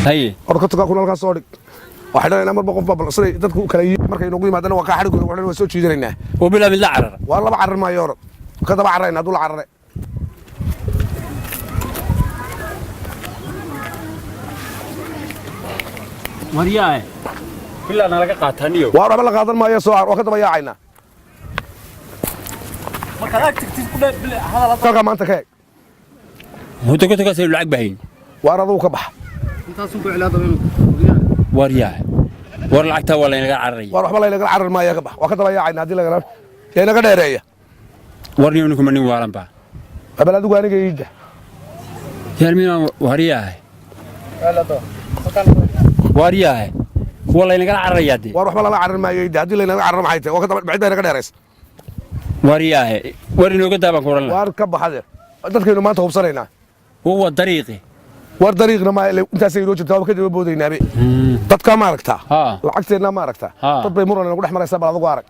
Haye. Hor 50-ka kun halkaas soo dhig. Waxay dhanaynaa marba qof baa bal siday dadku kala yihiin markay noogu yimaadana waa kaa xadhigooda waxaan waa soo jiidanaynaa. Oo bilaa mid la carara. Waa laba carar maayo orod. Ka daba cararayna hadduu la carare. Waryaae. Bilaa nalaga qaataa niyo. Waa waxba la qaadan maayo soo car waa ka daba yaacaynaa. Markaad ag tagtid ku dheer bil hadal. Halkaa maanta ka eeg. Hada 50-kaas lacag bahayn. Waar adigu ka bax. Intaasun ku cilaada inuu. Waryaae. War lacagtaa waa laynaga cararaya. Waar waxba laynagala carar maayo ka bax. Waa ka daba yaacaynaa haddii lagala yaa inaga dheereeya. War niyo ninkuma nin waalan baa. Abal adigu aniga iida. Yaalmiinaan waryaae. Waryaae. Waa laynagala cararayaa dee. Waar waxba lala carar maayo iida haddii laynaga cararo maxay tahay waa ka daba cid baa inaga dheeraysa. Waryaae. War inooga daa baan ku oran lahaa. Waar ka baxade. Dadkaynu maanta hubsanaynaa. Waa dariiqi. War dariiqna ma intaasay inoo jirtaa waa ka daba boodaynaaba. Dadkaa ma aragtaa? Haa. Lacagteennaa ma aragtaa? Haa. Dad bay muran inagu dhex maraysaa bal adigu arag.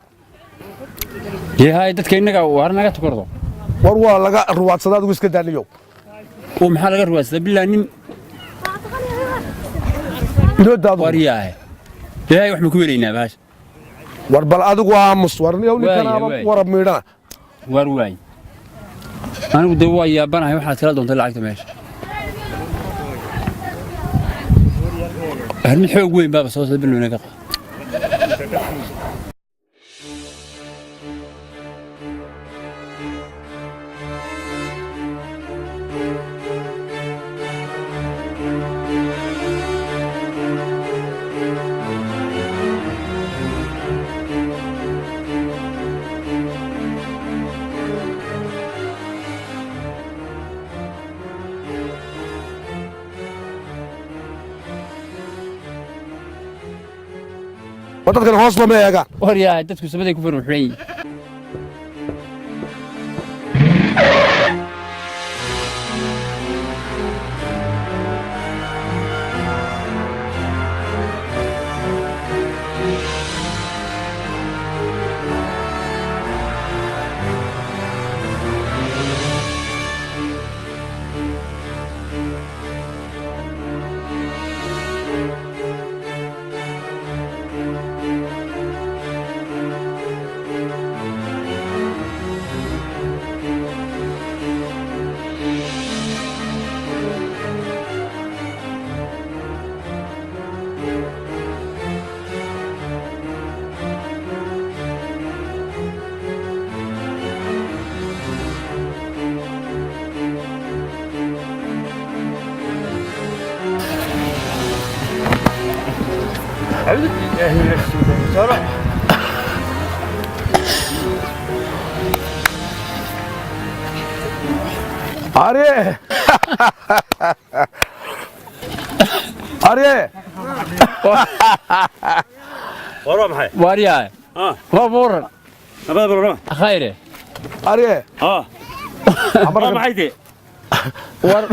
Dee haye dadka innaga war naga tukordo. War waa laga ruwaadsadaa adigu iska daaniyow. Oo maxaa laga ruwaadsadaa bilaa nin Inoo daadu. Waryaae. Dee haye wax ma ku welaynaa baasha. War bal adigu aamus war niyow ninkanaaba Waaya, waaya. warab miidhana. War waay. Anigu dee waa yaabanahay waxaad kala doontay lacagta meesha. Mid xoog weyn baaba soo soo bilow naga qaad. War dadkan hoos lama eegaan. Waryahay dadku sabaday ku farmuxuran yihiin. Arye. Arye. War waa maxay? Waryahay. Ah. Waa buuran. Nabada barorama. Khayre. Arye. Ah. Waa maxay dee? War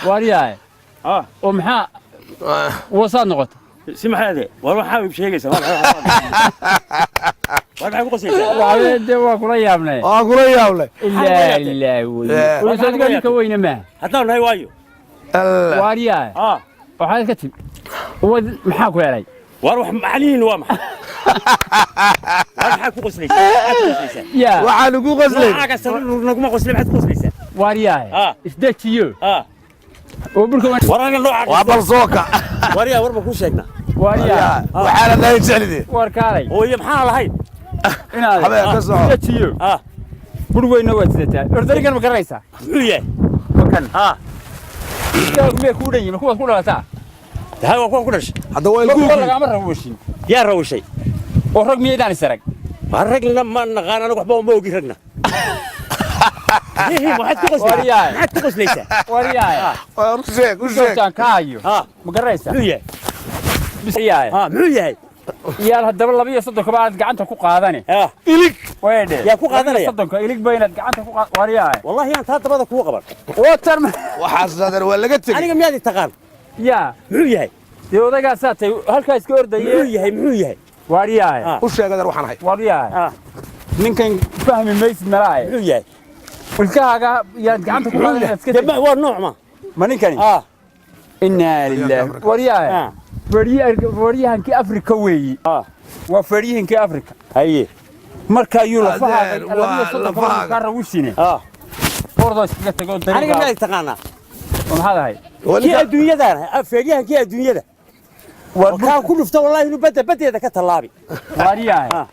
waryahay. Ah. Oo maxaa wasaad noqotay? Si maxay dee? War waxaa iib sheegaysaa. War maxay ku qosaysaa? Waa dee waa kula yaabnay. Waa kula yaable. Ilaa ilaa wey. Eh. Wasaad ninka weyne maaha. Haddaan nahay waayo. Alla. Waryahay. Ah. Waxaad ka timi. Wad maxaa ku helay? War wax macnihiin waa maxay? War maxaa ku qoslaysaa? Maxaa ku qoslaysaa? Yaa. Waxaan ugu qoslay. Noocaga sare naguma qoslay maxaad ku qoslaysaa? Waryahay. Ah. Isdejiyo. Ah. Oo burka waan. War aniga noocaga. Waa bal sooka. War yaa war ma ku sheegnaa? Waryahay. Waxaana lahayn jeclidii. War kaalay. Hooyo maxaa lahayn? Inaad. Habeen ka soco. Isdejiyo. Ah. Bur weynna waad sidataa. Ordarigan ma garanaysaa? Muxuu yahay? Wakan. Ah. Iskaagu miyay kuu dhan yihiin? Kuwaad ku dhalataa? Tahay waa kuwan ku dhashay. Hadda waa Kuwa ilkuhu. lagama rawashin. Yaa rawishay. Oo rag miyaydaan is arag? War ragna ma naqaan anigu waxba uma ogi ragna. Maxaad ku qoslaysaa? Waryahay. Maxaad ku qoslaysaa? Waryahay. War u sheeg u sheeg. Goobtaan ka hayo. Ah. Ma garanaysaa? Muxuu yahay? Waryahay. Ah, muxuu yahay? Iyaal haddaba 32 ba aad gacanta ku qaadane. Ah. Ilig. Weedhe. Yaa ku qaadanaya? 32 ilig ba inaad gacanta ku qaad waryahay. Wallahi aan taa dabada kugu qaban. Watar ma Waxaas adeer waa laga tegey. Aniga miyaad i taqaan? yaa. Muxuu yahay? Dee odaygaasaa tay halkaa iska Muxuu ordaye. yahay? Muxuu yahay? Waryahay. Ah. U sheeg adeer waxaan ahay. Waryahay. Ah. Ninkan fahmi maysid malaaye. Muxuu yahay? Ilkahaaga yaad gacanta ku qaadan inaad iska Dee ma waa nooc ma? Ma ninkani? Ah. Innaa lilaahi. Waryahay. Ah. Feeryahankii Afrika weeyi. Ah. Waa feeryahankii Afrika. Haye. Marka ayuu lafahaaga Adeer, waa 32 lafahaaga. kaa rawishine. Ah. Ordoo iskaga tago Aniga dariiqa. miyaad taqaanaa? Maxaad ahay? Kii adduunyadaan, feeryahankii adduunyada. War. Kaan ku dhufta, wallahi inuu badda baddeeda ka tallaabi. Waryahay. Ah.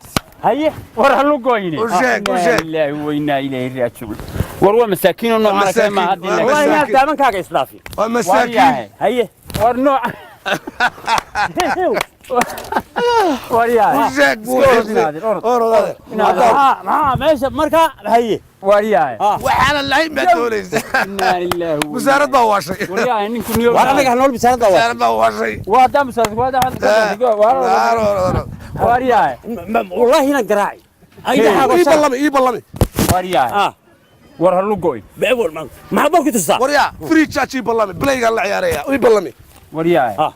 Haye. War halu goyne. U sheeg, u sheeg. Innaa lilaahi wa innaa ilayhi raajicuun. War waa masaakiin oo noocan kale Masaakiin, ma haddi. waa Wallahi inaad masaakiin. daamankaaga isdhaafin. Waa masaakiin. Waryahay. Haye. War nooc. Waryahay. U sheeg buu. Iska orod inaadir, orod. Orod, adeer. Inaadir. Maxaa meesha markaa? Haye. Waryahay. Ah. Waxaana lahayn baad doonaysa. Innaa lilaahi wa Wasaarad baa waashay. Waryahay, ninku niyo. War anaga nool bisaarada waa. Wasaarad baa waashay. Waa haddaan musaarad waa haddaan. Waryahay. Wallahi inaan garaaci. Ii ballami, ii ballami. Waryahay. Ah. War halu goy. Maxaa baa ku tusaa? Waryaa, free charge ii ballami, playgaan la ciyaaraya ii ballami. Waryahay. Ah.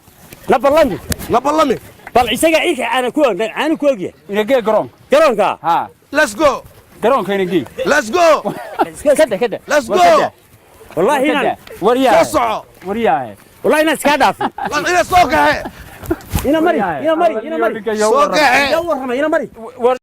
Na ballami. Na ballami. Bal isaga ciirka caana ku og, caana ku ogyahay. Inagee garoonka. Garoonka. Ha. Let's go. Garoonka inagee. Let's go. Kada kada. Let's go. Wallahi inaan Waryahay. Soo soco. Waryahay. Wallahi inaan iska dhaafin. Ina soo kaxe. Ina mari, ina mari, ina mari. Soo kaxe. Yaa warrama, ina mari. War.